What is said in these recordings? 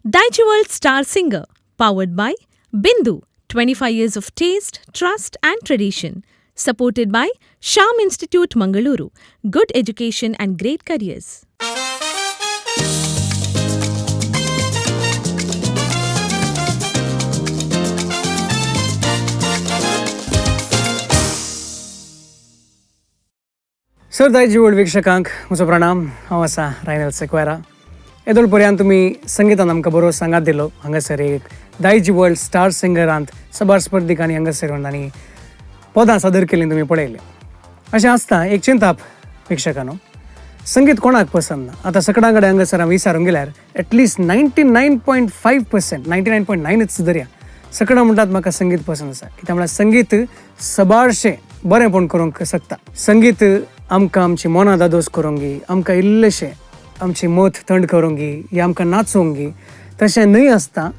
Daijiworld Star Singer, powered by Bindu, 25 years of taste, trust and tradition. Supported by Sham Institute, Mangaluru, good education and great careers. Sir Daijiworld वीक्षकांक म्हजो प्रणाम. हांव आसा रायनल सेक्वेरा. येदोळ पर्यंत तुमी संगितान आमकां बरो सांगात दिलो. हांगासर एक दायजी वर्ल्ड स्टार सिंगरांत सबार स्पर्धिकांनी हांगासर येवन आनी पदां सादर केलीं तुमी पळयलीं. अशें आसता एक चिंताप प्रेक्षकांनो, संगीत कोणाक पसंत ना. आतां सकडां कडेन हांगासर हांव विचारूंक गेल्यार एटलिस्ट 99.5%, 99.9च धरया, सकडां म्हणटात म्हाका संगीत पसंत आसा. कित्याक म्हळ्यार संगीत सबारशें बरेंपण करूंक शकता. संगीत आमकां आमची मनां दादोस करूंक, आमकां इल्लेशें आमची मत थंड करूंक या आमकां नाचोवंक. तशें न्हय आसता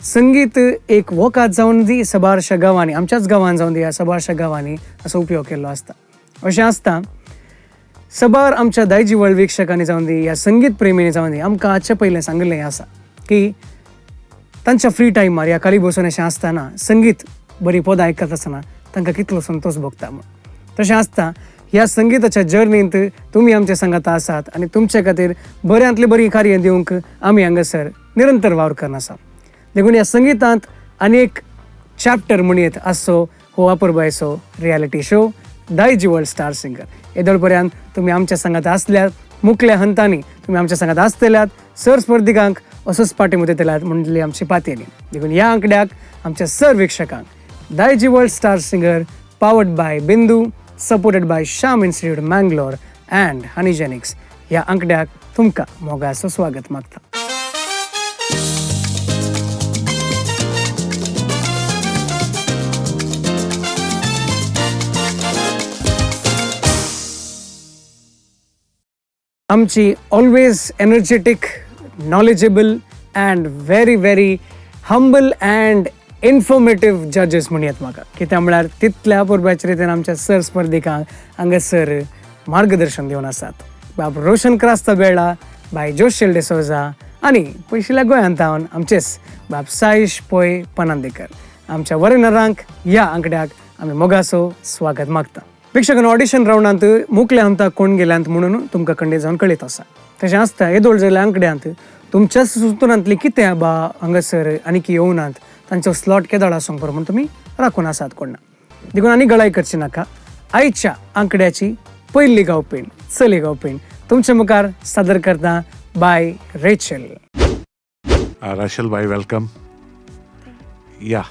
संगीत एक वखद जावन दी सबारशा गांवांनी, आमच्याच गांवांत जावन दी ह्या सबारशा गांवांनी असो उपयोग केल्लो आसता. अशें आसता सबार आमच्या दायजी वर्ल्ड वीक्षकांनी जावन दी ह्या संगीत प्रेमींनी जावन दी आमकां आजचे पयलें सांगिल्लें आसा की तांच्या फ्री टायमार ह्या खाली बसून अशें आसतना संगीत बरी पदां आयकत आसतना तांकां कितलो संतोश भोगता म्हूण. तशें आसता ह्या संगिताच्या जर्नींत तुमी आमच्या सांगाता आसात आनी तुमचे खातीर बऱ्यांतली बरी कार्य दिवंक आमी हांगासर निरंतर वावर करना आसा. देखून ह्या संगितांत आनी एक चॅप्टर म्हणयेत आसचो हो अपुरबायचो reality show Daiji world star singer. येदोळ पर्यंत तुमी आमच्या सांगात आसल्यात, मुकल्या हंतांनी तुमी आमच्या सांगात आसतल्यात, सर स्पर्धिकांक असोच पाटी मुदयतल्यात म्हणटली आमची पातयेली. देखून ह्या आंकड्याक आमच्या sir वीक्षकांक Daiji world star singer powered by Bindu, supported by Sham institute Mangalore and Honeygenix ह्या आंकड्याक तुमकां मोगाचो स्वागत मागता. आमची always energetic, knowledgeable and very very humble and informative जजेस म्हणयेत म्हाका. कित्याक म्हळ्यार तितल्या अपुरबायच्या रितीन आमच्या सर स्पर्धिकांक हांगासर मार्गदर्शन दिवन आसात. बाब रोशन क्रास्ता बेळा, बाय जोशेल डिसोजा आनी पयशिल्ल्या गोंयांत थावन आमचेच बाब साईश पै पनांदेकर. आमच्या वरेनरांक ह्या आंकड्याक आमी मोगासो स्वागत मागता. प्रेक्षकांनो, ऑडिशन रावंडांत मुकल्या हंताक कोण गेल्यांत म्हणून तुमकां खंडीत जावन कळीत आसा. तशें आसता येदोळ जाल्ल्या आंकड्यांत तुमच्याच सुतूनांतली कितें बा हांगासर आनीक येवनात तांचो स्लॉट केदळ आसूंक बरो म्हूण तुमी राखून आसात कोण ना. देखून आनी गळाय करची नाका. आयच्या आंकड्याची पयली गावपीण, चली गावपीण तुमच्या मुखार सादर करता बाय रेचल. राशल भाई, welcome. या,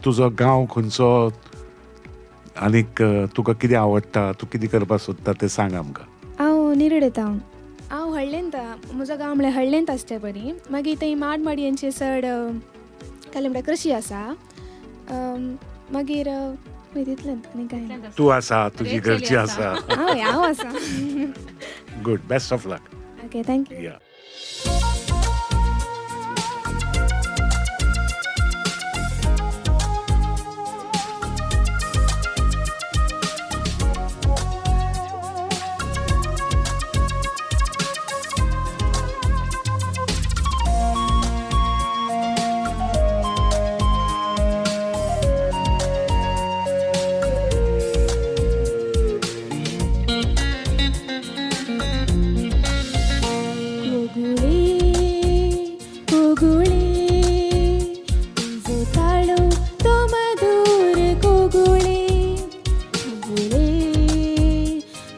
तुजो गांव खंयचो आनीक तुका कितें आवडटा, तूं कितें करपाक सोदता तें सांग आमकां. हांव निरड येता. हांव हळ्ळेंत, म्हजो गांव म्हळ्यार हळ्ळेंत आसचे परी. मागीर थंय माडमाडयेंचे चड काले म्हळ्यार कृशी आसा. मागीर तितलेंच आनी कांय ना. तूं आसा, तुजी घरची आसा. हय, हांव आसा. Good, best of luck. Okay, thank you. या. कोगुळे कोगुळे तुजो ताळो तो मधूर कोगुळे, कोगुळे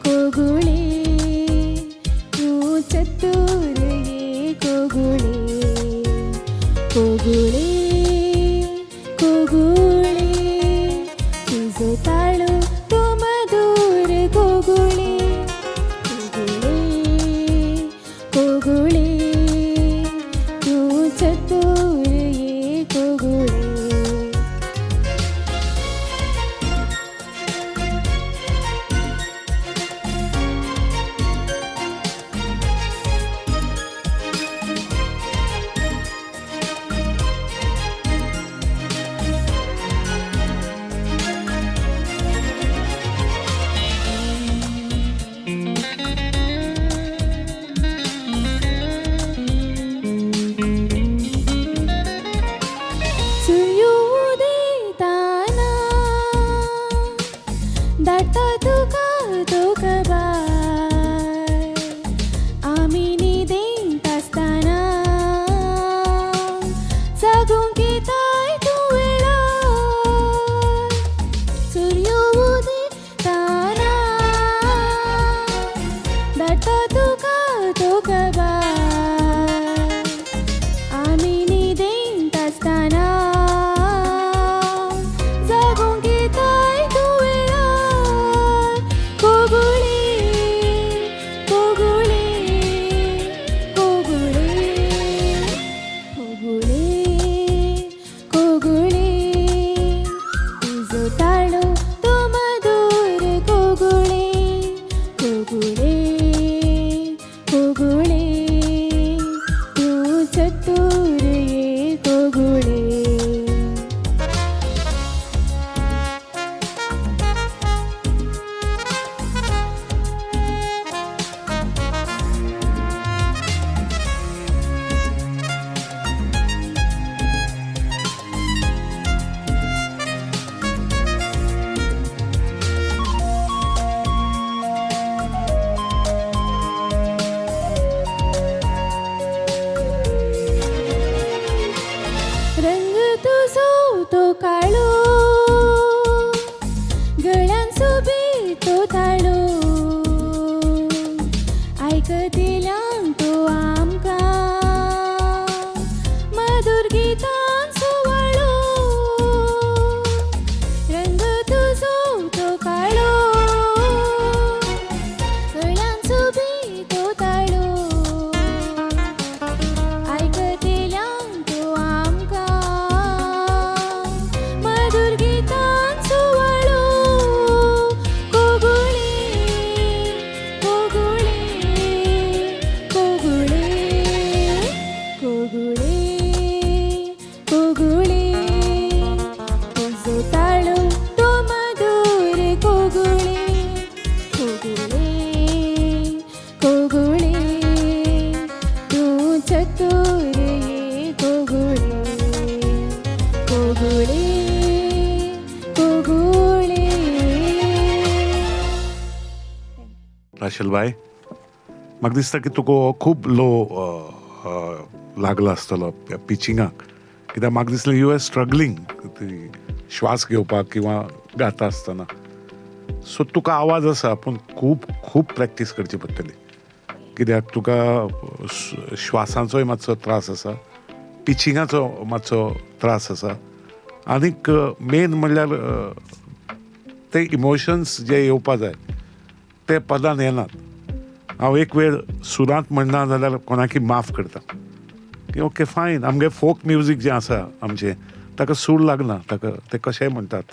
कोगुळे तूं चतूर ये कोगुळे, कोगुळे कोगुळे तुजो ताळो तो मधूर कोगुळे, कोगुळे कोगुळे तूं चतूर ये कोगुळे. आमी न्हिदेंत आसतना जागोवंक येताय तूं वेळार कोगुळी कोगुळी कोगुळी कोगुळी कोगुळी तुजो ताळो तो मधूर कोगुळी कोगुळी कोगुळी तूं चतूर ये कोगुळी. रंग तुजो तो काळो गळ्यान सोबीत तो ताळो आयकतिल्यान तो आमकां मधुर गितान सुवाळो रंग तुजो तो काळो गळ्यान सोबीत तो ताळो आयकतिल्यान तो आमकां मधुर गितान सुवाळो कोगुळी कोगुळी कोगुळी कोगुळी कोगुळी तुजो ताळो तो मधुर कोगुळी कोगुळी कोगुळी तूं चतूर ये कोगुळी कोगुळी कोगुळी. राशेल बाय, म्हाका दिसता की तुका हो खूब लो लागला आसतलो पिचिंगाक, कित्याक म्हाका दिसलें you are struggling ती श्वास घेवपाक किंवा गाता आसतना. सो तुका आवाज आसा पूण खूब खूब प्रॅक्टीस करची पडटली, कित्याक तुका श्वासाचोय मातसो त्रास आसा, पिचिंगाचो मातसो त्रास आसा, आनीक मेन म्हणल्यार ते इमोशन्स जे येवपा जाय ते पदान येनात. हांव एक वेळ सुरांत म्हणना जाल्यार कोणाकी माफ करता की ओके फायन, आमगे फोक म्युजीक जें आसा आमचें ताका सूर लागना, ताका ते कशेंय म्हणटात.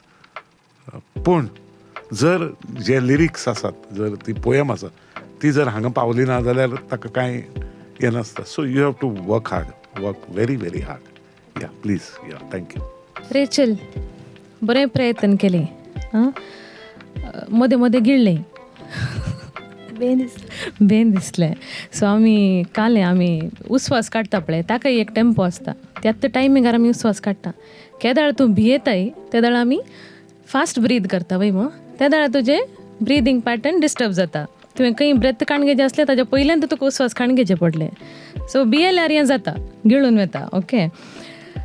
पूण जर जे लिरिक्स आसात, जर ती पोयम आसा ती जर हांगा पावली ना जाल्यार ताका कांय हें नासता. So you have to work hard, work very very hard. Yeah please, yeah thank you. Rachel, बरें प्रयत्न केलें आं, मदें मदें गिळ्ळें, बेन दिसलें. सो आमी कालें आमी उस्वास काडटा पळय ताका एक टेम्पो आसता, त्याच टायमिंगार आमी उस्वास काडटा. केदाळ तूं भियेताय तेदाळ आमी फास्ट ब्रीद करता वय मग, तेदाळ तुजें ब्रिदींग पॅटर्न डिस्टर्ब जाता. तुवें खंय ब्रेथ काडून घेवचें आसलें ताज्या पयल्यान तुका उस्वास काडून घेवचें पडलें. सो भियेल्यार हें जाता, गिळून वता. ओके,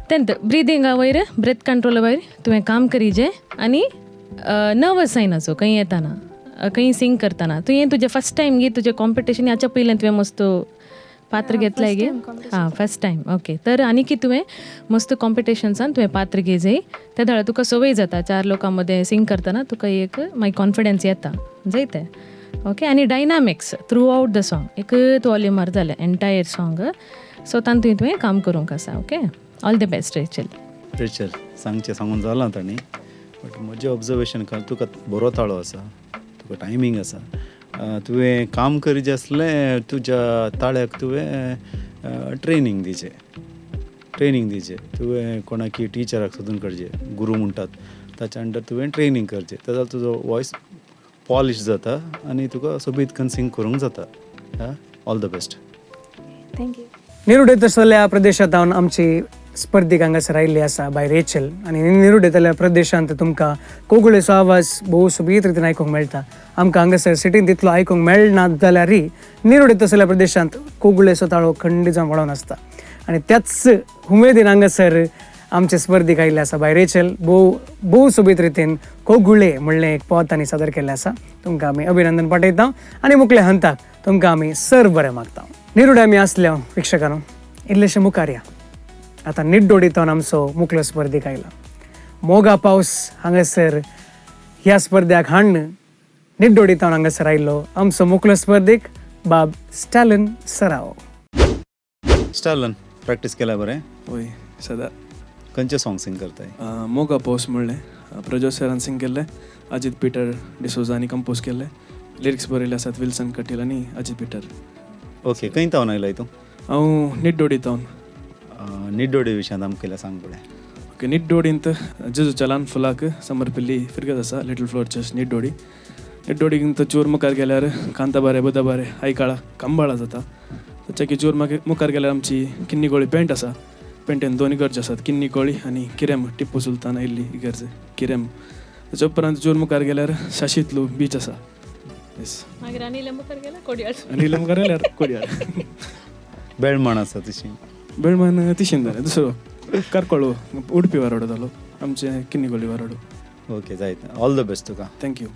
तेंत ब्रिदिंगा वयर ब्रेथ कंट्रोला वयर तुवें काम करीजे आनी नर्वस जायनाचो खंय येताना, खंय सिंग करतना. तुवें तुजें फर्स्ट टायम गे तुजें कॉम्पिटिशन हाच्या पयल्यान तुवें मस्त पात्र घेतलें गे? हां, फर्स्ट टायम. ओके, तर आनी तुवें मस्त कॉम्पिटिशन्सान तुवें पात्र घे जाय, ते दाळ तुका संवय जाता, चार लोकां मदें सिंग करतना तुका एक मागीर कॉन्फिडन्स येता जायते. ओके, आनी dynamics through out the song एकच वॉल्युमार जालें एंटायर सॉंग, सो तातूंत तुवें काम करूंक आसा. Okay, all the best Rachel. Rachel, सांगचें सांगून जालां तांणी, बट म्हजें ऑब्जर्वेशन तुका बरो ताळो आसा, तुका टायमींग आसा, तुवें काम करीत आसलें तुज्या ताळ्याक तुवें ट्रेनींग दिवचें, ट्रेनींग दिवचें. तुवें कोणाकी टिचराक सोदून काडचें, गुरू म्हणटात ताच्या अंडर तुवें ट्रेनींग करचें, तें जाल्यार तुजो वॉयस पॉलिश जाता आनी तुका सोबीत करून सिंग करूंक जाता. All the best. Thank you. निरुडे तसल्या प्रदेशांत आमची स्पर्धीक हांगासर आयिल्ली आसा बाय रेचल, आनी निरुडेतल्या प्रदेशांत तुमकां कोगुळेचो आवाज भोव सोबीत रितीन आयकूंक मेळटा. आमकां हांगासर सिटीन तितलो आयकूंक मेळना जाल्यारय निरुडे तसल्या प्रदेशांत कोगुळेचो ताळो खंडीत जावन वळोन आसता, आनी त्याच उमेदीन हांगासर आमचे स्पर्धीक आयिल्ले आसा बाय रेचल. भोव भोव सोबीत रितीन कोगुळे म्हणलें एक पद तांणी सादर केल्लें आसा. तुमकां आमी अभिनंदन पाठयता आनी मुखल्या हंताक तुमकां आमी सर बरें मागता. निरुडे आमी आसल्या प्रेक्षकांनो, इल्लेशें मुखार या. आतां निड्डोडींतल्यान आमचो मुखलो स्पर्धीक आयला. मोगा पावस हांगासर ह्या स्पर्ध्याक हाडून निड्डोडींतल्यान हांगासर आयिल्लो आमचो मुखलो स्पर्धीक बाब स्टॅलन सराव. स्टॅलन, प्रॅक्टीस केल्या बरें? वय सदा. खंयचें सॉंग सिंग करताय? मोगा पावस म्हणलें प्रजोत सरान सिंग केल्लें, अजीत पीटर डिसोजानी कंपोज केल्लें, लिरिक्स बरयले आसात विल्सन कटील आनी अजीत पीटर. ओके, खंय तावन आयलाय तूं? हांव निड्डोडी तावन. निड्डोडी विशयांत आमकां कितें सांग पळय. ओके, निड्डोडींत जेजूच्या ल्हान फुलाक समर्पिल्ली फिरगत आसा, लिटल फ्लोर चर्च निड्डोडी. निड्डोडींत चूर मुखार गेल्यार कांताबारे बुधाबारे आयकाळा कंबाळा जाता. ताच्या की चूर मुखार गेल्यार आमची किन्नीकोळी पेंट आसा. पेंटेन दोन इगर्ज आसात, किन्नीकोळी आनी किरेम, टिप्पू सुलतान आयिल्ली इगर्ज किरेम. ताच्या उपरांत चूर मुखार गेल्यार शाशीतलू बीच आसा. येस. मागीर आनी मुखार गेल्यार कोडयाळ. आनी मुखार गेल्यार कोडयाळ. बेळमाण आसा तशी? बेळमाण तिशीन जालें, दुसरो करकोळो उडपी वारोडो जालो, आमचें किन्नीकोळी वारोडो. ओके, जायत. ऑल the best तुका. Thank you.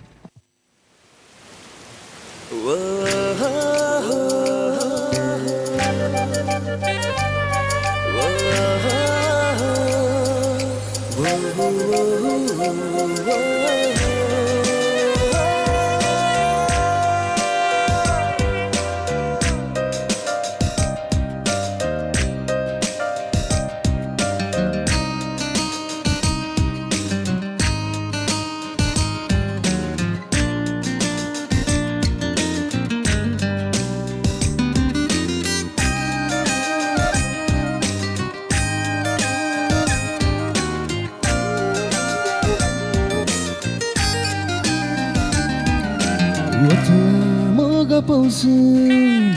मोगा पावस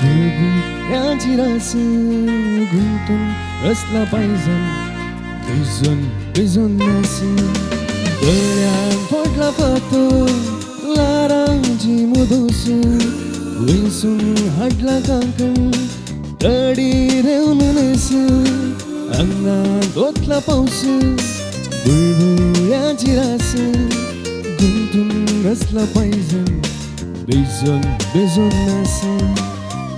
बुलबुल्याची रास गुंतून रसला पायजन भिजून भिजून नास गळ्यान पडला फातो लारांची मुदोस वयसून हाडला कांकण तडी रेवन नेस आंगान दोतला पावस बुलबुल्याची रास गुंतून रसला पायजन भिजून भिजून नास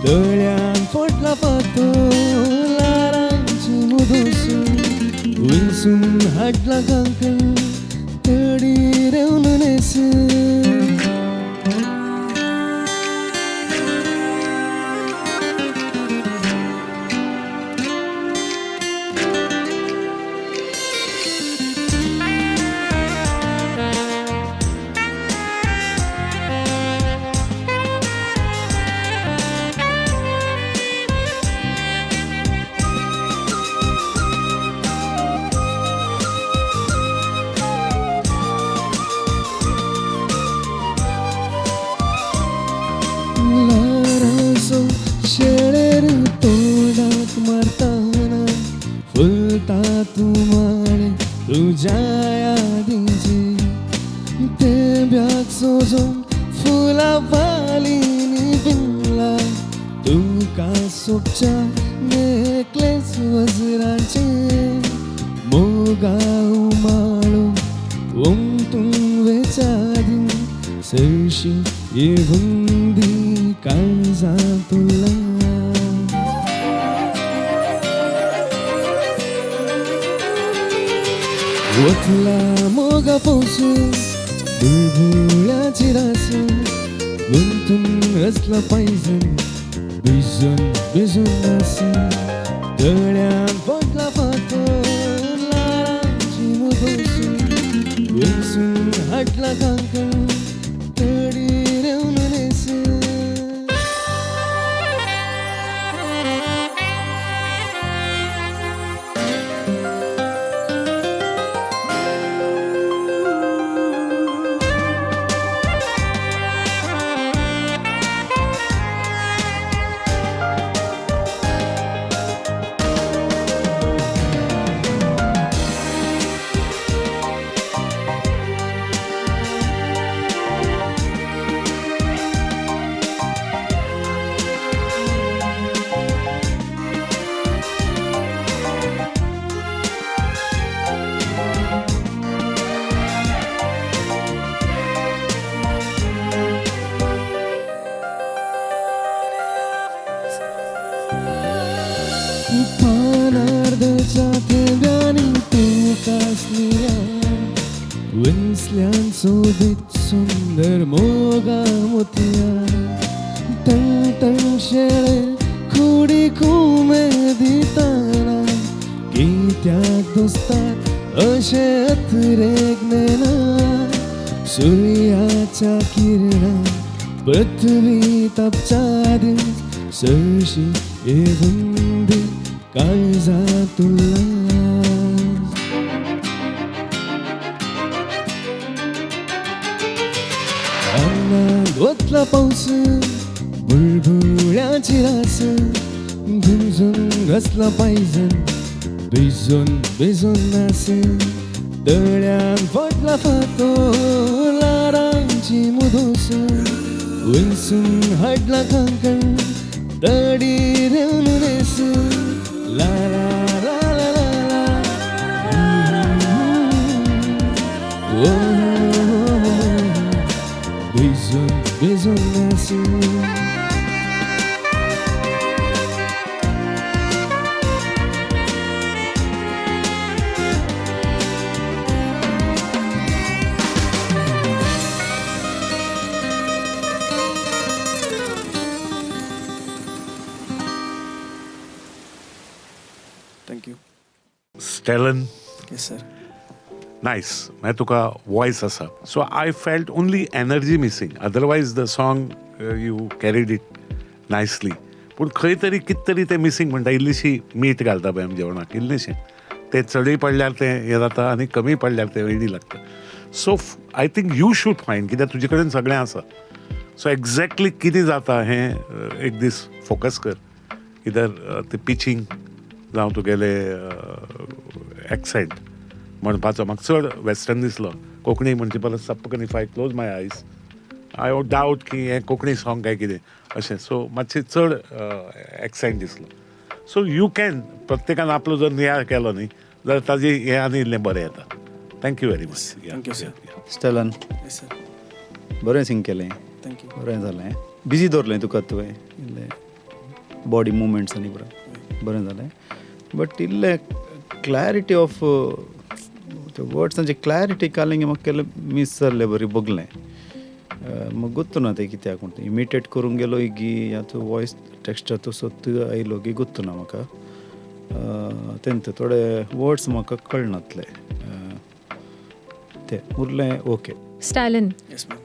तळ्यान फोडला फातो लारांची मुदोस वयसून हाडला कांकण तडी रेवन नेस. शेळेर तोंडाक मारताना फुलता तूं माणे तुज्या यादींची तेंब्याक सोजून फुलां वालींनी बिनला तुका सोबच्या नेकलेस वज्राचें मोगा उमाळो उमटून वेच्या आदीं सरशी येवंदी काळजा तुला. वतला मोगा पावस बुलबुल्याची रास गुंतून रसला पायजन भिजून भिजून नास तळ्यान पडला फातो लारांची मुदोस वयसून हाडला कांकण तडी रेवन नेस. कित्याक दोस्तात अशें अतिरेक नेना सुर्याच्या किरणान पृथ्वी तापच्या दीस सरशी येवंदी काळजांत उल्हास. आंगात वतला पावस बुळबुळ्याची रास झुंझुन घसला पायजन भिजून भिजून नास तळ्यान फाटला फातो लारांची मुदोस वंसून हाडला कांकण तडीर येवन नेस ला ला ला ला ला ला ओ भिजून भिजून नास. Thank you. Stalin. Yes sir. Nice. मागीर तुका वॉयस आसा. So I felt only energy missing, otherwise the song you carried it nicely. पूण खंय तरी कित तरी तें मिसींग म्हणटा. इल्लीशी मीठ घालता पळय आमी जेवणाक, इल्लेशें तें चडय पडल्यार तें हें जाता आनी कमी पडल्यार तें वेळी लागता. So I think you should find, कित्याक तुजे कडेन सगळें आसा. सो एग्जॅक्टली कितें जाता हें एक दीस फोकस कर. इधर तें पिचींग जावं तुगेले एक्सेंट म्हणपाचो म्हाका चड वेस्टर्न दिसलो. कोंकणी म्हणचे परस सपकन if I close my eyes I doubt की हें कोंकणी सॉंग काय कितें अशें. सो मातशें चड एक्सेंट दिसलो. सो you can, प्रत्येकान आपलो जर नियाळ केलो न्ही जाल्यार ताजें हें आनी इल्लें बरें येता. Thank you very much. Thank you sir. Stalin. Yes sir. बरें सिंग केलें. Thank you. बरें जालें. बिजी दवरलें तुका तुवें, इल्लें बॉडी मुवमेंट्स आनी बरें जालें. बट इल्लें क्लॅरिटी ऑफ वर्ड्सांची क्लॅरिटी कालिंग म्हाका केलें मीस जाल्लें बरी बगलें. म्हाका गोत्तू ना तें कित्याक म्हणटा, इमिटेट करूंक गेलो गी या तूं वॉयस टॅक्स्चर तसो आयलो की गोत्तू ना म्हाका. तेंत थोडे वर्ड्स म्हाका कळनातले ते उरलें. ओके स्टायलन,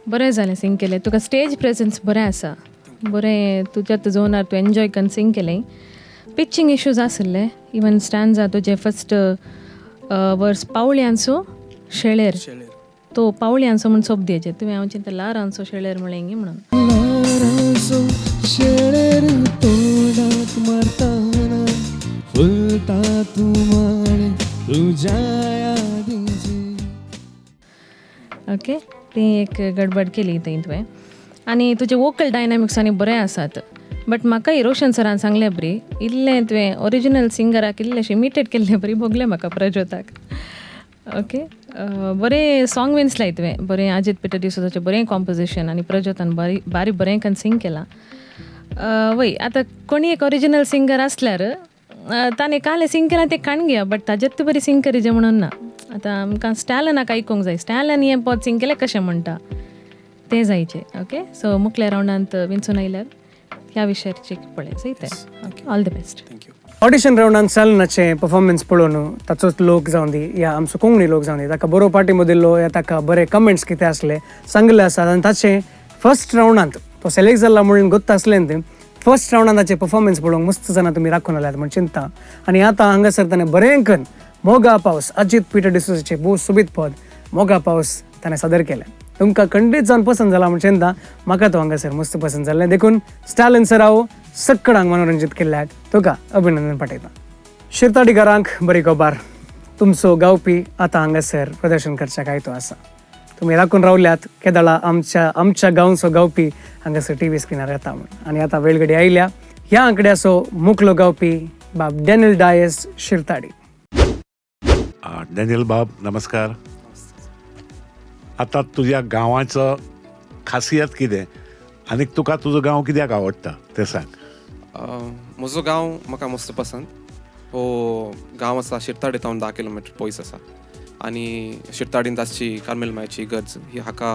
बरें जालें सिंग केलें. तुका स्टेज प्रेजन्स बरें आसा, बरें तुज्या झोनार तूं एन्जॉय करून सिंग केलें. पिचिंग इश्यूज आसले, इवन स्टँजा तुजें फर्स्ट वर्स पावळ्यांचो शेळेर, तो पावळ्यांचो म्हण सोब दियेचे तुवें हांव चिंता लारांचो शेळेर म्हळें म्हणून. लारांचो शेळेर तोंडाक मारताना फुलता तूं माळे तुज्या यादींची. ओके, ती एक गडबड केली थंय तुवें. आनी तुजे वोकल डायनामिक्स आनी बरें आसात. बट म्हाका रोशन सरान सांगलें बरी इल्लें तुवें ओरिजिनल सिंगराक इल्लें इमिटेट केल्लें बरी भोगलें म्हाका प्रज्योताक. ओके, बरें सॉंग विंचलाय तुवें, बरें अजीत पिटर डिसोजाचें बरें कॉम्पोजिशन आनी प्रज्योतान बारी बारी बरें कन सिंग केलां. वय आतां कोणी एक ओरिजिनल सिंगर आसल्यार ताणें कालें सिंग केलां तें काण घेया, बट ताजेत बरी सिंग करिजे म्हणून ना. आतां आमकां स्टॅलनाक आयकूंक जाय, स्टॅलन हें पद सिंग केलें कशें म्हणटा तें जायचें. ओके, सो मुखल्या रावंडांत विंचून आयल्यार ह्या विशयाचेर पळय जायते. Okay, all the best. Thank you. Audition रावंडान स्टॅलनाचें परफॉर्मन्स पळोवन ताचोच लोक जावन दी या आमचो कोंकणी लोक जावन दी ताका बरो पाठिंबो दिल्लो या ताका बरे कमेंट्स कितें आसले सांगिल्ले आसात. आनी ताचें फर्स्ट रावंडांत तो सिलेक्ट जाला म्हणून गोत्त आसलें तें फर्स्ट रावंडान ताचें परफॉर्मन्स पळोवंक मस्त जाणां तुमी राखून आल्यात म्हण चिंता. आनी आतां हांगासर ताणें बरें करून मोगा पावस अजीत पिटर डिसोजाचें भोव सोबीत पद मोगा पावस ताणें सादर केलें. तुमकां खंडीत जावन पसंत जाला म्हण चिंता, म्हाका तो हांगासर मस्त पसंत जाल्लें. देखून स्टॅलन सर हांव सक्कडांक मनोरंजीत केल्ल्याक तुका अभिनंदन पाठयता. शिरताडीकारांक बरी खबर, तुमचो गावपी आतां हांगासर प्रदर्शन करच्याक आयतो आसा. तुमी राखून रावल्यात केदळा आमच्या आमच्या गांवचो गावपी हांगासर टी व्ही स्क्रिनार येता म्हूण. आनी आतां वेळगडी आयल्या ह्या आंकड्याचो मुखलो गावपी बाब डॅनियल डायस शिरताडी. डॅनियल बाब नमस्कार. आतां तुज्या गांवाचो खासियत कितें आनी तुका तुजो गांव कित्याक आवडटा तें सांग. म्हजो गांव म्हाका मस्त पसंत. हो गांव आसा शिरताडी तावन 10 किलोमिटर पयस आसा आनी शिरताडींत आसची कार्मेल मायची इगर्ज ही हाका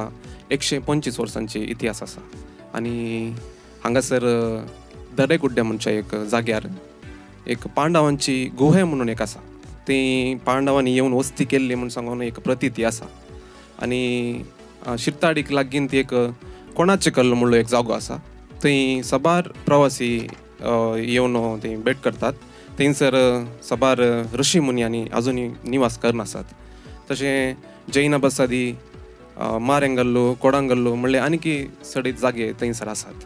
125 वर्सांची इतिहास आसा. आनी हांगासर दरेगुड्डे म्हणच्या एक जाग्यार एक पांडवांची गुहे म्हणून एक आसा. थंय पांडवांनी येवन वस्ती केल्ली म्हूण सांगून एक प्रतिती आसा. आनी शिरताडीक लागीं ती एक कोणाचे कल्ल म्हणलो एक जागो आसा, थंय साबार प्रवासी येवन थंय भेट करतात. थंयसर साबार ऋषी मुनी आजुनूय निवास करून आसात. तशें जैन बसादी, मारेंगल्लू, कोडांगल्लू म्हणले आनीकी सडीत जागे थंयसर आसात.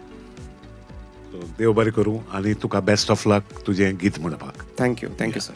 देव बरें करूं आनी तुका बेस्ट ऑफ लक तुजें गीत म्हणपाक. Thank you, thank you sir.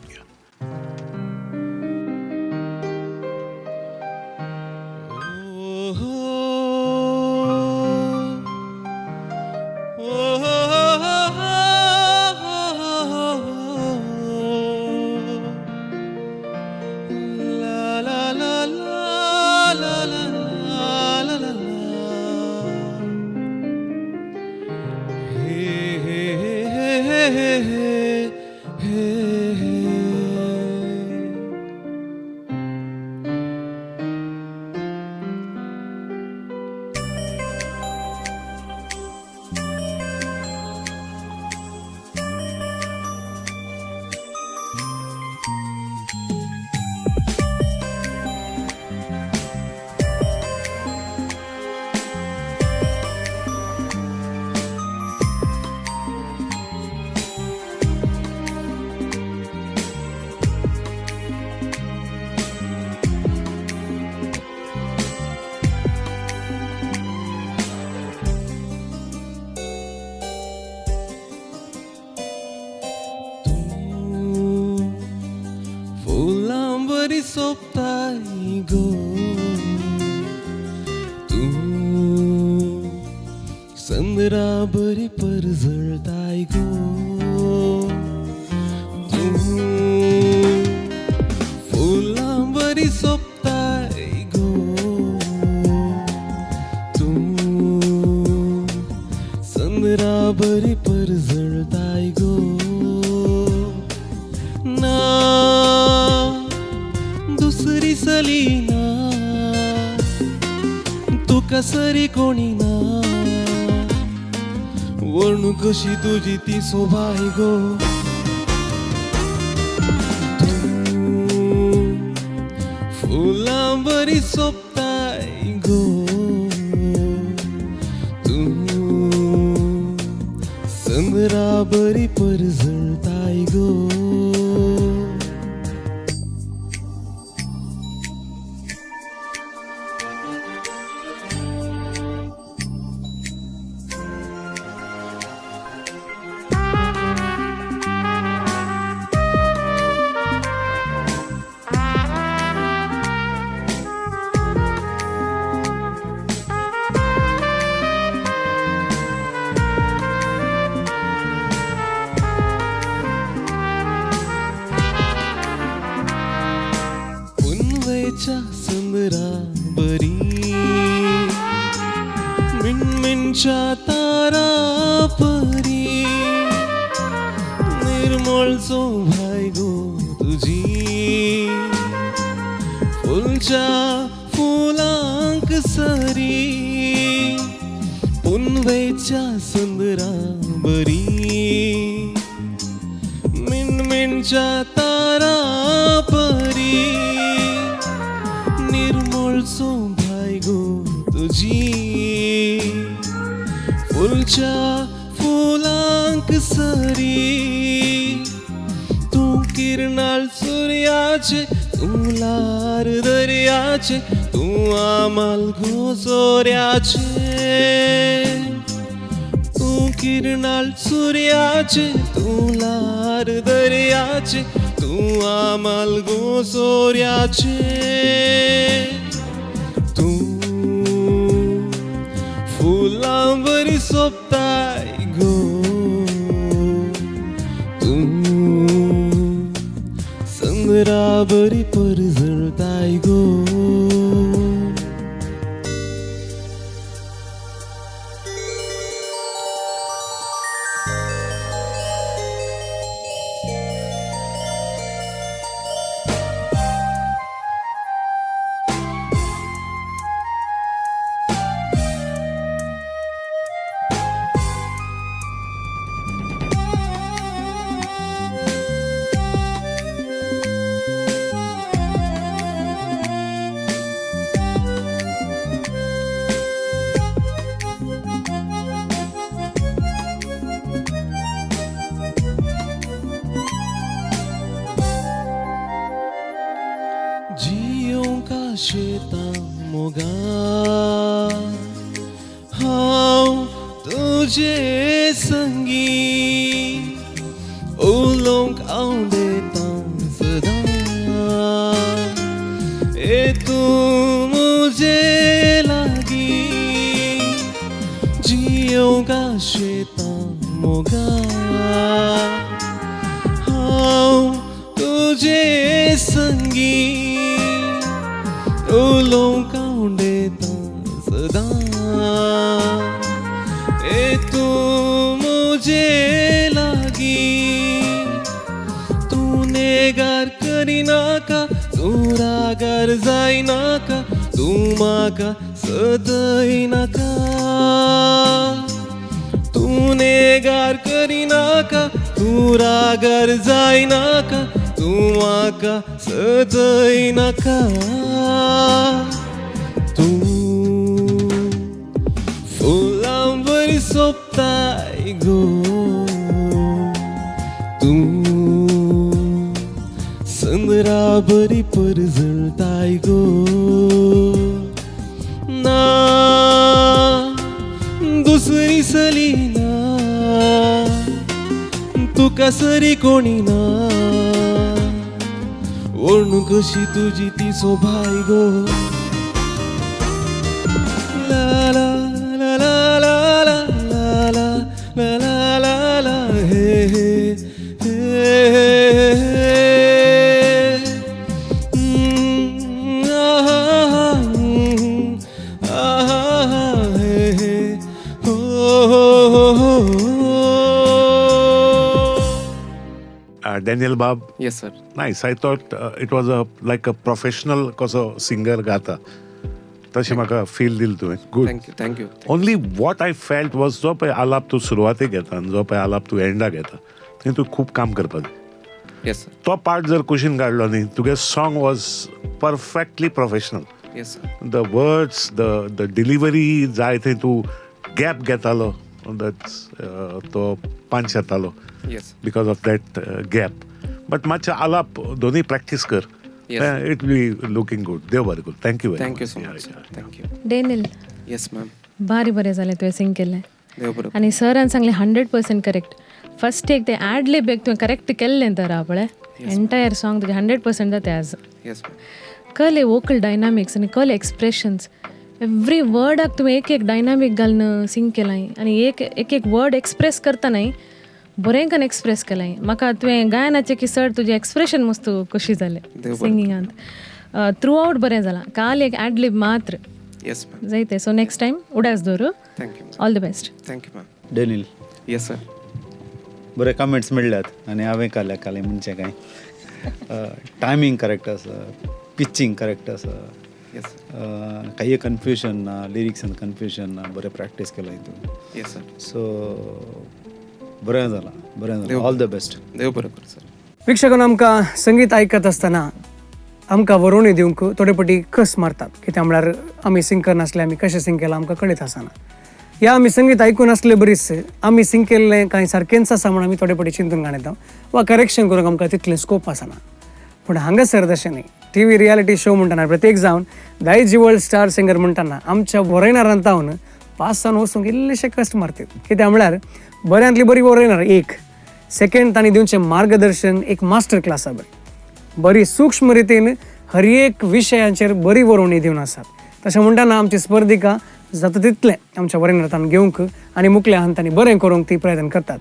सोपताय गो तूं संदरा बरी परजळताय गो तूं फुलां बरी सोपताय गो तूं संदरा बरी परजळताय गो ना दुसरी सलीना तुका सरी कोणी ना वर्णू कशी तुजी ती सोबाय गो तूं फुलां बरी सोबताय गो तूं संदरा बरी परजळताय गो. सुंदरा बरी मिणमिणच्या तारा परी निर्मळ सोभाय गो तुजी फुलच्या फुलांक सरी पुनवेच्या सुंदरा बरी मिणमिणच्या तारा परी निर्मळ सोभाय गो तुजी फुलच्या फुलांक सरी तूं किरणाळ सुर्याचे तूं ल्हार दर्याचे तूं आमाल गो सोऱ्याचे तूं किरणाळ सुर्याचे तूं ल्हार दर्याचे तूं आमाल गो सोऱ्याचे तूं फुलां बरी सोबताय गो तूं संदरा बरी परजळताय गो. जियोंक आशेतां मोगा हांव तुजे संगी उलोवंक आवडटा सदां ए तूं म्हजे लागीं जियोंक आशेतां मोगा हांव तुजे संगी उलोवंक आवडटा सदां ए तूं म्हजे लागीं तूं नेगार करिनाका तूं रागार जायनाका तूं म्हाका सदयनाका तूं नेगार करिनाका तूं रागार जायनाका तूं म्हाका सदयनाका तूं फुलां बरी सोबताय गो तूं संदरा बरी परजळताय गो ना दुसरी सली ना तुका सरी कोणी ना वळणू कशी तुजी ती सोबाय गो ला ला ला ला ला ला ला ला ला ला ला हे हे हे Daniel Bab. Yes, sir. Nice. I thought it was a like a professional कसो singer गाता. तशें म्हाका फील दिल तुवें. Good. Thank you. Thank you. Only what I felt was जो पळय आलाप तूं सुरवातेक घेता आनी जो पळय आलाप तूं एंडाक घेता थंय तूं खूब काम करपाक जाय. Yes, sir. तो पार्ट जर कुशीन काडलो न्ही तुगे song was perfectly professional. Yes, sir. The words, the delivery जाय थंय तूं गॅप घेतालो. That's तो पंच येतालो. Yes. Because of that gap. But मातशें आलाप दोनूय प्रॅक्टीस कर. Yes. It will be looking good. देव बरें करूं. Thank you very much. Thank you so much, sir. Thank you. Daniel. Yes, ma'am. भारी बरें जालें तुवें सिंग केलें. देव बरें. आनी सरान सांगलें 100% करेक्ट. फर्स्ट एक ते ॲडलिब एक तुवें करेक्ट केल्लें तर पळय एंटायर सॉंग तुजें 100% जाता आज. Yes, ma'am. कले वोकल डायनामिक्स आनी कले एक्सप्रेशन्स एवरी वर्डाक तुवें एक एक डायनामीक घालून सिंग केलां आनी एक एक एक वर्ड एक्सप्रेस करतना बरें कन एक्सप्रेस केलां. म्हाका तुवें गायनाचें की सर तुजें एक्सप्रेशन मस्त खोशी जालें सिंगिंगांत. थ्रू आवट बरें जालां. काल एक ॲडलिब मात्र जायते. सो नेक्स्ट टायम उडास दवर. Thank you. All the best. Thank you ma'am. Daniel. Yes sir. बरे कमेंट्स मेळ्ळ्यात आनी हांवें काल्याक कालें म्हणचें कांय टायमींग करेक्ट आसा, पिचींग करेक्ट आसा, काही कन्फ्युजन ना, लिरिक्सान कन्फ्युजन ना, बरें प्रॅक्टीस केलां तूं. Yes sir. सो बरें जालां, बरें जालां. All the best. देव बरें करूं सर. वीक्षकांनो, आमकां संगीत आयकत आसतना आमकां वरोवणी दिवंक थोडे फावटी कस मारतात. कित्याक म्हळ्यार आमी सिंग करनासले, आमी कशें सिंग केलां आमकां कळीत आसना. या आमी संगीत आयकून आसले बरीच आमी सिंग केल्लें कांय सारकेंच आसा म्हूण आमी थोडे फावटी चिंतून काडटा वा करेक्शन करूंक आमकां तितलें स्कोप आसना. पूण हांगासर तशें न्ही. टी व्ही रियालिटी शो म्हणटना प्रत्येक जावन दायजी वर्ल्ड स्टार सिंगर म्हणटना आमच्या वरयणारान तावन पासान वचूंक इल्लेशे कश्ट मारतात. कित्याक म्हळ्यार बऱ्यांतली बरी वरयणार एक सेकेंड तांणी दिवचें मार्गदर्शन एक मास्टर क्लासा बरी बरी सूक्ष्म रितीन हर एक विशयांचेर बरी वरोवणी दिवन आसात. तशें म्हणटना आमची स्पर्धिका जाता तितलें आमच्या वरयणारान घेवंक आनी मुखल्या हंतांनी बरें करूंक ती प्रयत्न करतात.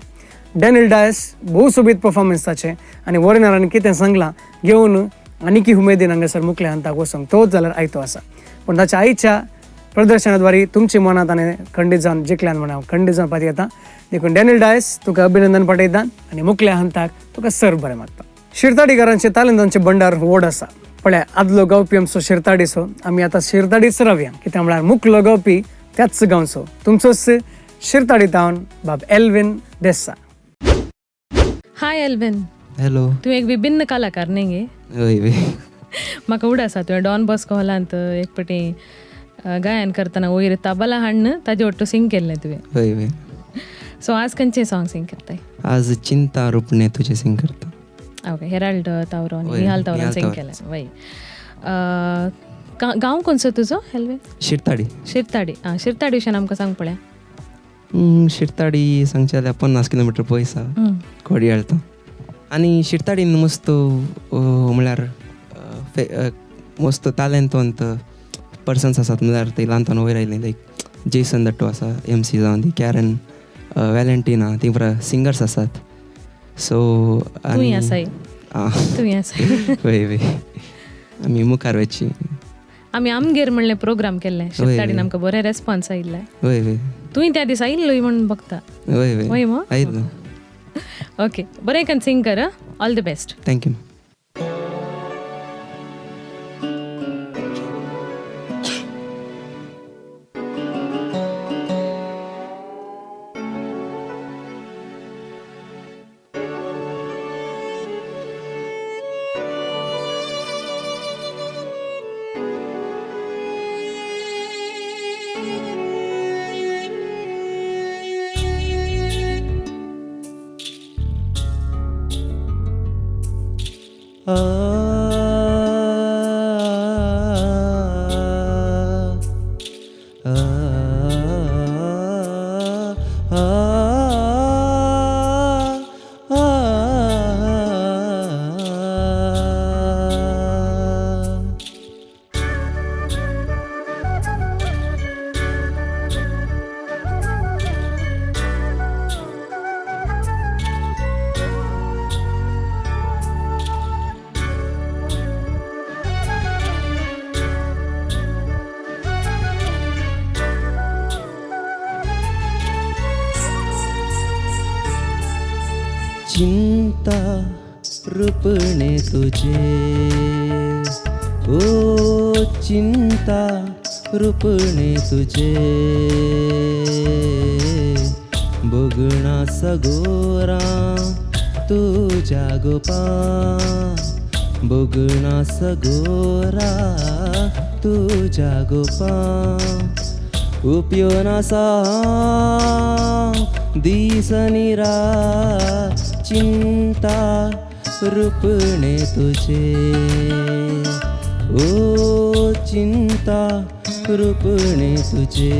डॅनियल डायस भोव सोबीत परफॉर्मन्स ताचें आनी वरयणारान कितें सांगलां घेवन आनीकी उमेदीन हांगासर मुखल्या हंताक वचूंक तोच जाल्यार आयतो आसा. पूण ताच्या आईच्या प्रदर्शनाद्वारे तुमच्या मनांत आनी खंडीत जावन जिखल्यान म्हण हांव खंडीत जावन पातयेता. देखून डॅनियल डायस तुका अभिनंदन पाठयता आनी मुखल्या हंताक तुका सर बरें मागता. शिरताडीकारांचे तालंतांचे भंडार व्हड आसा. पळय आदलो गावपी आमचो शिरताडीचो, आमी आतां शिरताडीच रावया. कित्याक म्हळ्यार मुखलो गावपी त्याच गांवचो तुमचोच शिरताडी तावन बाब एल्विन देसा. हाय एल्विन. हॅलो. तूं एक विभिन्न कलाकार न्ही गे? हय. म्हाका उड आसा तुवें डॉन बॉस्को हॉलांत एक पटी गायन करतना वयर तबला हाडून ताजे ಒಟ್ಟು सिंग केल्लें तुवें. हय हय. सो आज खंयचें सॉंग सिंग करताय? आज चिंता रुपणे तुजें सिंग करता. ओके. हेराल्ड तावरो आनी निहाल तावरान सिंग केलें. वय. गांव खंयचो तुजो हेल्वे? शिरताडी. शिरताडी. आं, शिरताडी विशयान आमकां सांग पळया. शिरताडी सांगचें जाल्यार 50 किलोमिटर पयस आसा, कोडियाळ तो. आनी शिरताडीन मस्त म्हळ्यार मस्त तालेंतवंत पर्सन्स आसात, म्हळ्यार ते ल्हानपणान वयर आयले, लायक जेसन दट्टो आसा, एम सी जावन ती कॅरन वॅलेंटिना, ती पुरा सिंगर्स आसात. सो तुंय आसाय? तुंय आसाय. वय वय, आमी मुखार वचची. आमी आमगेर म्हणलें प्रोग्राम केल्लें शिरताडीन, आमकां बरें रेस्पॉन्स आयिल्लें. वय वय, तुंय त्या दिसा आयिल्लोय म्हण बघता. वय वय, वय मो? आयिल्लो. ओके, बरें कन सिंग कर. All the best. Thank you. चिंता रुपणे तुझे, ओ चिंता रुपणे तुझे, बघणा सगोरा तुझ्या गोपा, बघणा सगोरा तुझ्या गोपा, उपयोनासा दीस निरा, चिंता रुपणे तुझे, ओ चिंता रुपणे तुझे.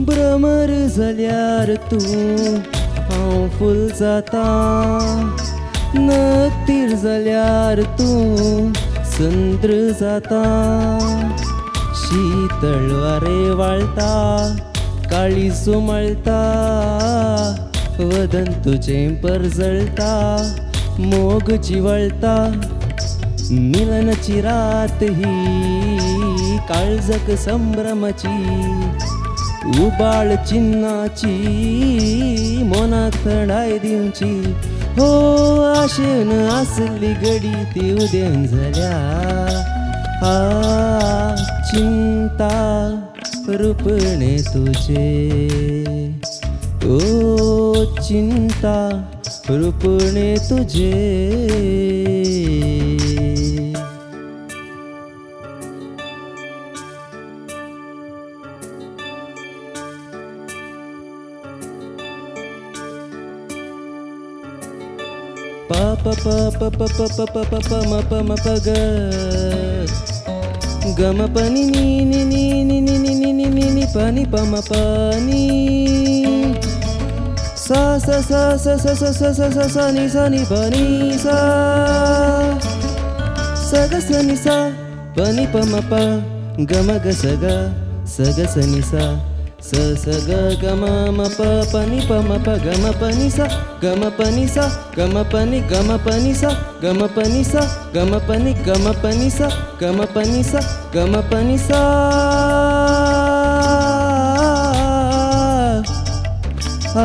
भ्रमर जाल्यार तूं हांव फूल जाता, नकतीर जाल्यार तूं संद्र जाता, शीतळ वारें वाळटा काळीज उमळटा, वदन तुजें परजळटा मोग जिवळटा, मिलनाची रात ही काळजाक संभ्रमाची, उबाळ चिन्नाची मनाक थंडाय दिवची, हो आशेन आसली घडी ती उदेवन जाल्या, आ चिंता रुपणे तुझे, ओ चिंता रुपणे तुझे. प प प प प प प प प म प म प ग ग म प नि नि नि नि नि नि नि नि नि नि नि प नि प म प नि सा सा सा सा सा सा सा सा सा सा नि सा नि प नि सा सा ग स नि सा प नि प म प ग म ग स ग स ग स नि सा स स ग ग म म प प नि प म प ग म प नि सा ग म प नि सा ग म प नि ग म प नि सा ग म प नि सा ग म प नि ग म प नि सा ग म प नि सा ग म प नि सा. आ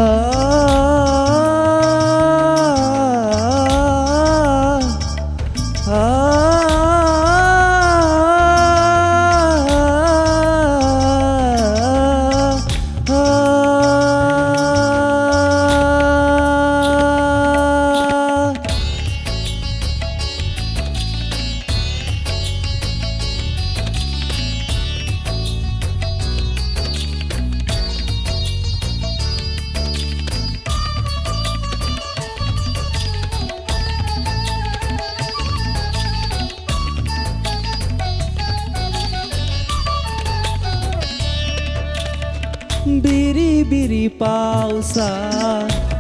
बिरी बिरी पावसा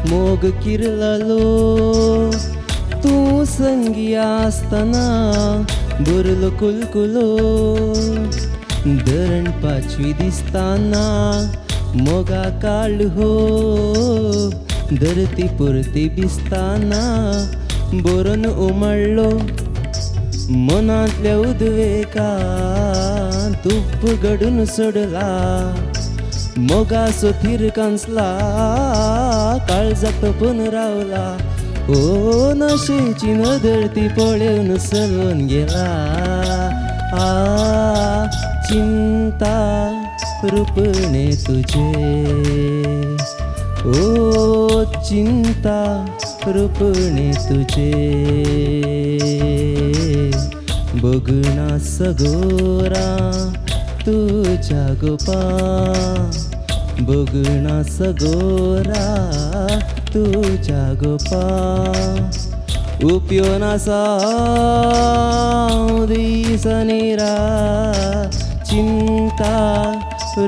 मोग किरललो तूं संगी आसतना बुरलो कुलकुलो धरण पाचवी दिसताना मोगा काळ हो धरती पुरती दिसताना बोरून उमळ्ळो मनांतल्या उद्वेगान तूप घडून सोडला मोगाचो थीर कांसला काळजाक तपून रावला ओ नशेची नदर ती पळोवन चलून गेला आ चिंता रुपणे तुझे ओ चिंता रुपणे तुझे बघणा सगोरा तुझ्या गोपा बघणा सगोरा तुझ्या गोपा उपयोन आसा दीस आनी रात चिंता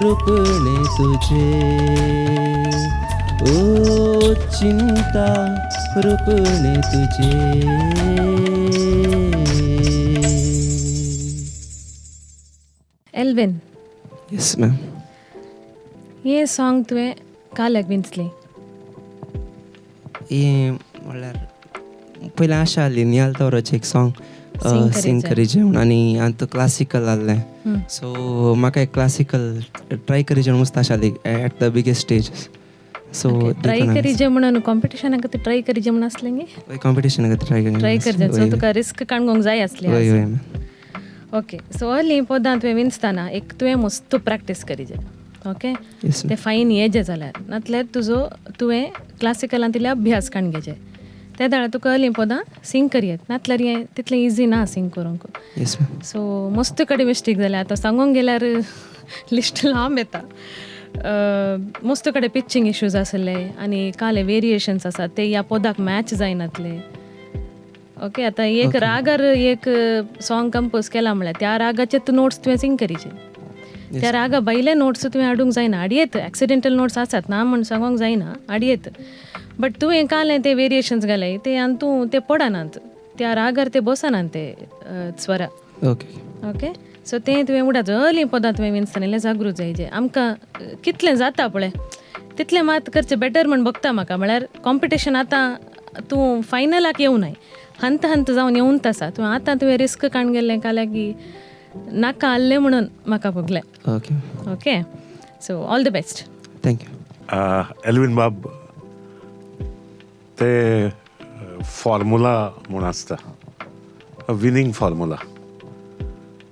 रुपणे तुझे ओ चिंता रुपणे तुझे. एल्विन. Yes ma'am. हे सॉन्ग तुवें काल विंचलें? हें म्हणल्यार पयलीं आशा आहली निहाल तवराचें एक सॉन्ग सिंग करीजे म्हूण आनी हांवें तो क्लासिकल आहलें सो म्हाका एक क्लासिकल ट्राय करीजे म्हूण मस्त आशा आहली at the biggest stage. So try करीजे म्हणून कॉम्पिटिशना खातीर ट्राय करीजे म्हूण आसलें गे? कॉम्पिटिशना खातीर ट्राय करजे. सो तुका रिस्क काडूंक जाय आसलें. हय हय. ओके सो अर्ली पदां तुवें विंचतना एक तुवें मस्त प्रॅक्टीस करीजे. ओके ते फायन येजे जाल्यार नातल्यार तुजो तुवें क्लासिकलांत इल्ले अभ्यास काडून घेजे ते दाळ तुका अर्ली पदां सिंग करयेत नातल्यार हें तितलें इजी ना सिंग करूंक. सो मस्त कडेन मिस्टेक जाल्या आतां सांगूंक गेल्यार लिस्ट लांब येता. मस्त कडेन पिचिंग इश्यूज आसले आनी काले वेरिएशन्स आसात ते ह्या पदाक मॅच जायनातले. ओके आतां एक रागार एक सॉंग कंपोज केला म्हळ्यार त्या रागाचे नोट्स तुवें सिंग करीचे त्या रागा भायले नोट्स तुवें हाडूंक जायना. हाडयेत एक्सिडेंटल नोट्स आसात ना म्हूण सांगूंक जायना हाडयेत बट तुवें कालें ते वेरिएशन्स घाले ते आनी तूं ते पडनात त्या रागार ते बसनात ते स्वरा. ओके ओके सो तें तुवें उडात अर्ली पदां तुवें विंचतना इल्लें जागृत जायजे. आमकां कितलें जाता पळय तितलें मात करचें बेटर म्हण बगता म्हाका. म्हळ्यार कॉम्पिटिशन आतां तूं फायनलाक येवनाय हंत हंत जावन येवंत आसा तूं आतां तुवें रिस्क काडून गेल्लें काल्याक नाका आहलें म्हणून म्हाका भोगलें. Okay okay so all the best. Thank you. Elvin बाब ते फॉर्मुला म्हूण आसता विनींग फॉर्मुला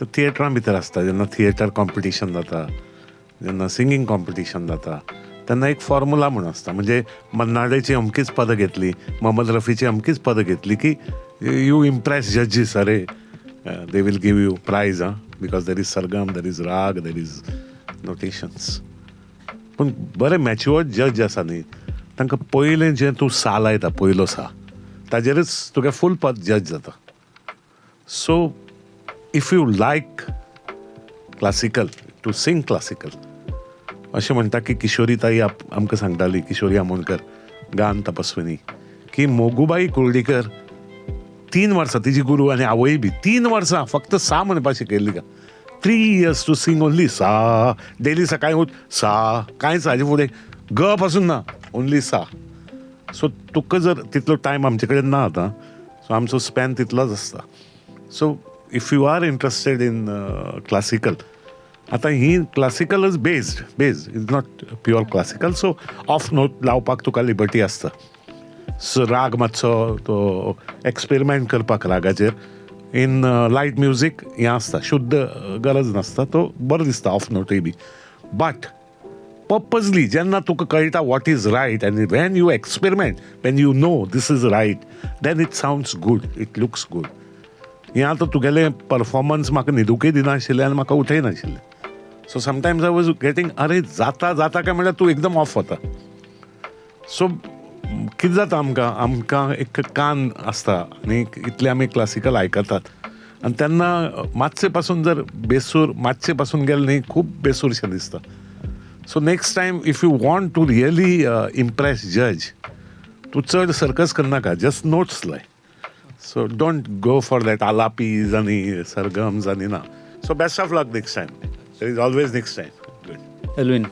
तो थिएटरां भितर आसता. जेन्ना थिएटर कॉम्पिटिशन जाता जेन्ना सिंगींग कॉम्पिटिशन जाता तेन्ना एक फॉर्मुला म्हूण आसता. म्हणजे मन्नाडेची अमकीच पदां घेतली मोहम्मद रफीची अमकीच पदां घेतली की you impress जजीस. अरे they will give you prize ah because there is sargam there is raga there is notations. पूण बरे मॅच्युअर्ड जज आसा न्ही तांकां पयलें जें तूं सा लायता पयलो सा ताजेरच तुगे फूल पद जज जाता. So if you like classical to sing classical अशें म्हणटा की किशोरी ताई आमकां सांगताली किशोरी आमोणकर गान तपस्विनी की मोगुबाई कुर्डीकर 3 वर्सां तिजी गुरू आनी आवय बी 3 वर्सां फक्त सा म्हणपाक शिकयल्ली का. 3 years to sing only सा. डेली सकाळी उठ सा कांयच हाजे फुडें ग पासून ना ओनली सा. सो तुका जर तितलो टायम आमचे कडेन ना आतां सो आमचो स्पॅन तितलोच आसता. So if you are interested in classical आतां ही क्लासिकलच based is not pure classical. So off note लावपाक तुका लिबर्टी आसता. सो राग मातसो तो एक्सपेरिमेंट करपाक रागाचेर इन लायट म्युजीक हें आसता शुद्ध गरज नासता तो बरो दिसता ऑफ नोटूय बी. बट पर्पजली जेन्ना तुका कळटा what is right आनी when you experiment when you know this is right then it sounds good it looks good. हें आतां तुगेलें परफॉर्मन्स म्हाका न्हिदूंकय दिनाशिल्लें आनी म्हाका उठय नाशिल्लें. So sometimes I was getting अरे जाता जाता काय म्हणल्यार तूं एकदम ऑफ वता. सो कितें जाता आमकां आमकां एक कान आसता आनी इतले आमी क्लासिकल आयकतात आनी तेन्ना मातशे पासून जर बेसूर मातशे पासून गेले न्ही खूब बेसूरशें दिसता. So next time if you want to really impress जज, तूं चड सर्कस करनाका, जस्ट नोट्स लाय. So don't go for that alapis आनी सरगम्स आनी ना. So best of luck next time. There is always next time. Good. Elvin,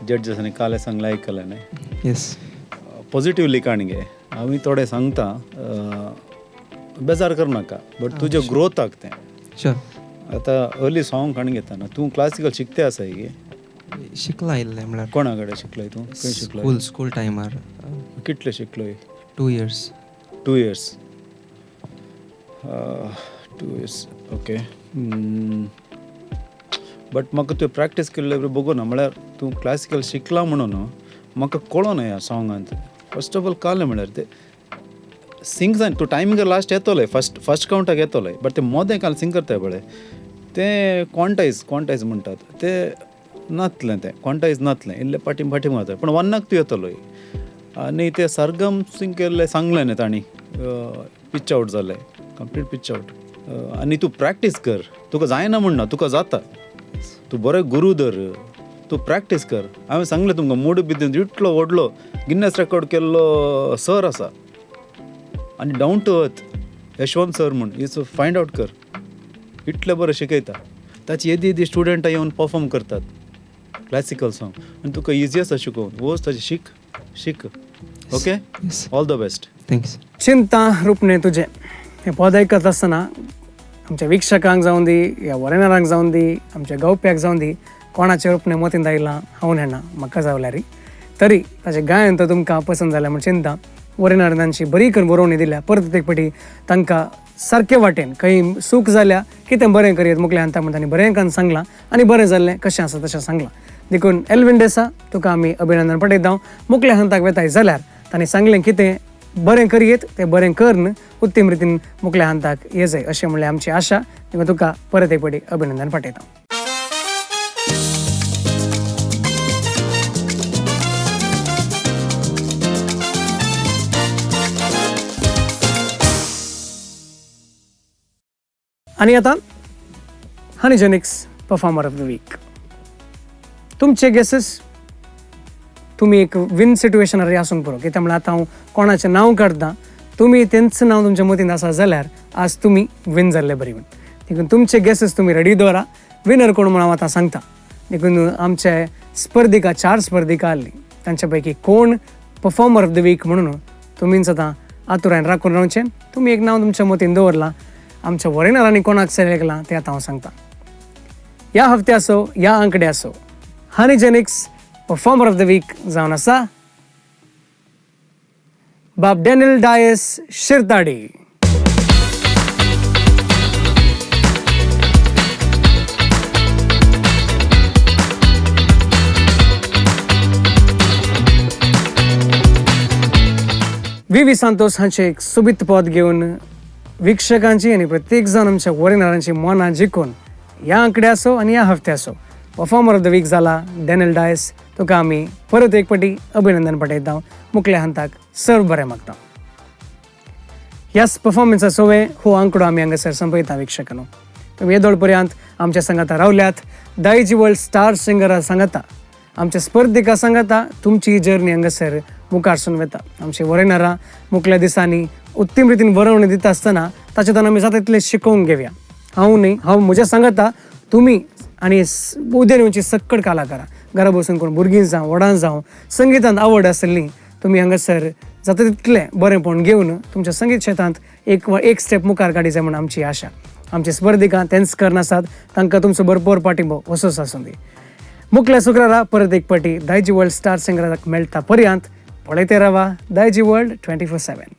जजेसांनी काल सांगलें आयकलें न्ही? येस. पॉझिटिव्ह लिखाण घे. हांव थोडें सांगता, बेजार करनाका, बट तुज्या ग्रोथाक तें. शुअर. आतां अर्ली सॉंग काण घेतना तूं क्लासिकल शिकते आसाय गे? शिकला इल्लें म्हळ्यार. कोणा कडेन शिकलोय तूं? खंय शिकलोय? स्कूल स्कूल टायमार. कितले शिकलोय? 2 years. 2 years. 2 years, okay. But म्हाका तुवें प्रॅक्टीस केल्ले बगोना, म्हळ्यार तूं क्लासिकल शिकला म्हणून म्हाका कळोना ह्या सॉंगांत. फर्स्ट ऑफ ऑल कालें म्हळ्यार ते सिंग जायना, तूं टायमिंगार लास्ट येतोले, फर्स्ट कावंटाक येतोले, बट ते मोदें काल सिंग करताय पळय तें क्वांटायज म्हणटात ते नातलें, तें क्वांटायज नातलें, इल्लें फाटीं फाटीं मारता, पूण वन्नाक तूं येतलोय. आनी ते सरगम सिंग केल्लें सांगलें न्ही तांणी, पिच आवट जालें, कंप्लीट पिच आवट. आनी तूं प्रॅक्टीस कर, तुका जायना म्हण ना, तुका जाता, तूं बरें गुरू धर, तूं प्रॅक्टीस कर. हांवें सांगलें तुमकां मूड बिद्दून इतलो व्हडलो गिन्नेस रेकॉर्ड केल्लो सर आसा, आनी down to earth Yashwant sir म्हूण, is find out कर, इतलें बरें शिकयता. ताची येदी येदी स्टुडंटां येवन परफॉर्म करतात क्लासिकल सॉंग, आनी तुका इजी आसा शिकोवंक. वच ताचें शीक शीक. Okay, all the best. Thanks. चिंता रुपणे तुजें हें पद आयकत आसतना आमच्या वीक्षकांक जावं दी, ह्या वॉरेनरांक जावं दी, आमच्या गावप्याक जावं दी, कोणाचें रुपणें मतींत आयलां हांव नेणा, म्हाका जावल्यार तरी ताचें गायन तर तुमकां पसंत जालें म्हूण चिंता. वॉरेनरान तांची बरी करून बरोवणी दिल्या, परत एक फावटी तांकां सारके वाटेन खंय चूक जाल्या कितें बरें करयत मुखल्या हंता म्हूण तांणी बरें करून सांगलां आनी बरें जाल्लें कशें आसा तशें सांगलां. देखून एल्विन डेसा तुका आमी अभिनंदन पठयता. मुखल्या हंताक वेताय जाल्यार तांणी सांगलें कितें बरें करयत तें बरें करून उत्तम रितीन मुखल्या हंताक ये जाय अशें म्हणल्यार आमची आशा. देखून तुका परत एक फावटी अभिनंदन पठयता. आनी आतां Honeygenix performer of the week. तुमचे गेसीस तुमी एक विन सिट्युएशनार आसूंक पुरो, कित्याक म्हळ्यार आतां हांव कोणाचें नांव काडटा, तुमी तेंच नांव तुमच्या मतींत आसा जाल्यार आज तुमी विन जाल्ले बरी म्हूण. देखून तुमचे गेसीस तुमी रेडी दवरा. विनर कोण म्हूण हांव आतां सांगता. देखून आमचे स्पर्धिका, 4 स्पर्धिका आसली, तांच्या पैकी कोण परफॉर्मर ऑफ the week म्हणून तुमीच आतां आतुरान राखून रावचें. तुमी एक नांव तुमच्या मतीन दवरलां, आमच्या वॉरेनरांनी कोणाक सिलेक्ट केलां तें आतां हांव सांगता. ह्या हफ्ते आसो, ह्या आंकडे आसो, Honeygenix performer of the week जावन आसा बाब Daniel Dias Shirtadi. V V Santos हांचे एक सोबीत पद घेवन वीक्षकांची आनी प्रत्येक जाण आमच्या वॉरेनरांची मनां जिखून ह्या आंकडे आसो आनी ह्या हफ्ते आसो परफॉर्मर ऑफ the week जाला डॅनियल डायस. तुका आमी परत एक फावटी अभिनंदन पठयता. मुखल्या हंताक सर्व बरें मागता. ह्याच परफॉर्मन्सा सोवे हो आंकडो आमी हांगासर संपयता. वीक्षकांनो, तुमी येदोळ पर्यंत आमच्या सांगाता रावल्यात. दायजी वर्ल्ड स्टार सिंगरा सांगाता, आमच्या स्पर्धिका सांगाता तुमची जर्नी हांगासर मुखार वता. आमचे वॉरेनरां मुखल्या दिसांनी उत्तम रितीन बरोवणी दिता आसतना ताचे आमी जाता तितलें शिकोवन घेवया. हांव न्ही, हांव म्हज्या सांगाता तुमी आनी उद्या येवची सक्कड कलाकारां, घरा बसून कोण भुरगीं जावं व्हडां जावं संगितांत आवड आसली तुमी हांगासर जाता तितलें बरेंपण घेवन तुमच्या संगीत क्षेत्रांत एक स्टेप मुखार काडी जाय म्हूण आमची आशा. आमची स्पर्धिकां तेंच करनासात, तांकां तुमचो भरपूर पाठिंबो असोच आसूं दी. मुखल्या शुक्रारा परत एक फावटी दायजी वर्ल्ड स्टार सिंगराक मेळटा पर्यंत पळयते रावा दायजी वर्ल्ड 24/7.